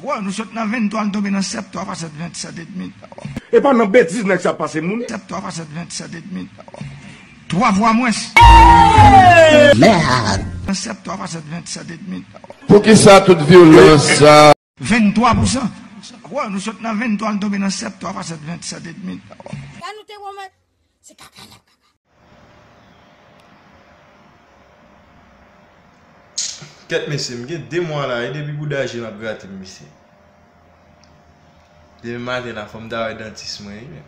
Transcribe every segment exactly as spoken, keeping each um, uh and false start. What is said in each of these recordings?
Wè, nou sot nan venntwa, nou tonbe nan sèt, twa fwa sèt, vennsèt edmi. E pa nan betiz nèg sa pase moun. Sèt, twa fwa sèt, vennsèt edmi. Twa fwa mwens. Mèd. Nan sèt, twa fwa sèt, vennsèt edmi. Poukisa tout vyolans sa? Venntwa pousan. Wè, nou sot nan venntwa, nou tonbe nan sèt, twa fwa sèt, vennsèt edmi. Sa nou te pwomèt, se kaka n ap kaka. Kèt mesye, m gen de mwa la, e depi bouda je m ap grate m, mesye. Demen maten la, fò m ta wè dantis mwen, wi.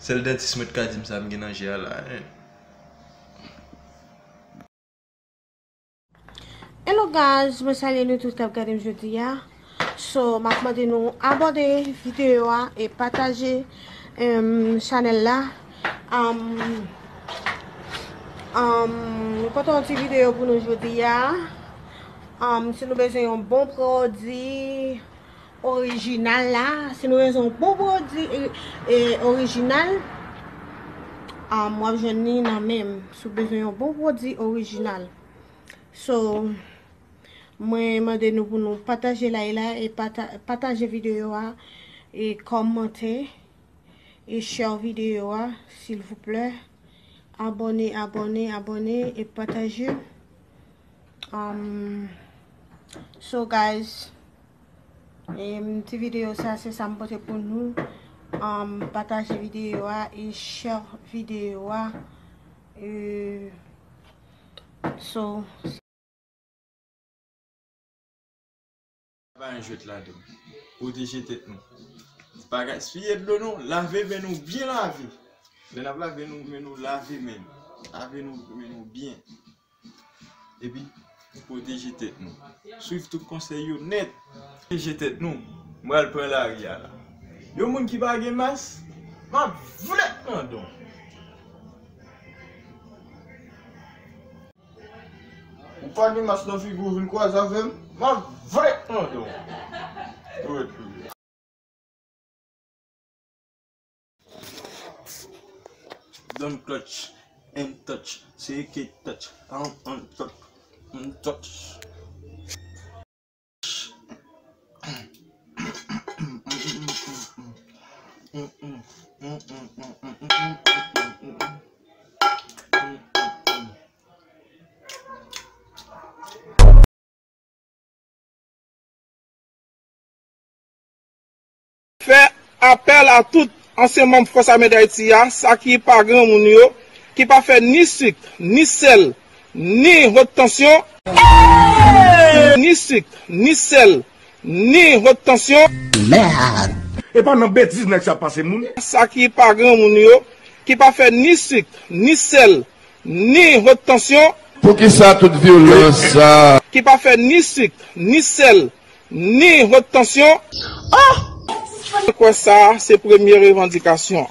Sèl dantis mwen t ka di m sa m gen nan je a la, wi. Hello guys, mwen salye nou tout k ap gade m jodi a. So, m ap mande nou abòne videyo a e pataje, em, chanèl la. Em, em, nou pote yon ti videyo pou nou jodi a. Em, si nou bezwen yon bon pwodui, orijinal la, si nou bezwen yon bon pwodui, e, e, orijinal, um, w ap jwenn li nan men m. Si w bezwen yon bon pwodui orijinal. So, mwen mande nou pou nou pataje live la e pata-, pataje videyo a e kòmante e share videyo a, silvouplè. Abòne, abòne, abòne e pataje. Um, so guys, em, ti videyo sa, se sa m pote pou nou. Um, pataje videyo a e share videyo a. E, so, Pa yon jwèt ladan. Pwoteje tèt nou. Pa gaspiye dlo non. Lave men nou byen lave. Lè n ap lave nou, men nou lave men nou. Lave nou, men nou byen. Epi, pwoteje tèt nou. Swiv tout konsèy yo nèt. Pwoteje tèt nou. M pral pran lari a la. Yon moun ki pa gen mas, m ap vlèk nan don. Ou pa gen mas nan figi w, vin kwaze avè m, m ap vlèk nan don. Don't clutch and touch, shake it, touch, um, um, touch, um, touch. Fè apèl a tout ansyen manm Fòs Ame Dayiti a, sa ki pa granmoun yo, ki pa fè ni sik, ni sèl, ni wot tansyon, ni sik, ni sèl, ni wot tansyon. Mèd. E pa nan betiz nèg sa pase moun. Sa ki pa granmoun yo, ki pa fè ni sik, ni sèl, ni wot tansyon. Poukisa tout vyolans sa? Ki pa fè ni sik, ni sèl, ni wot tansyon. Oh! Mwen kwè sa se premye revandikasyon.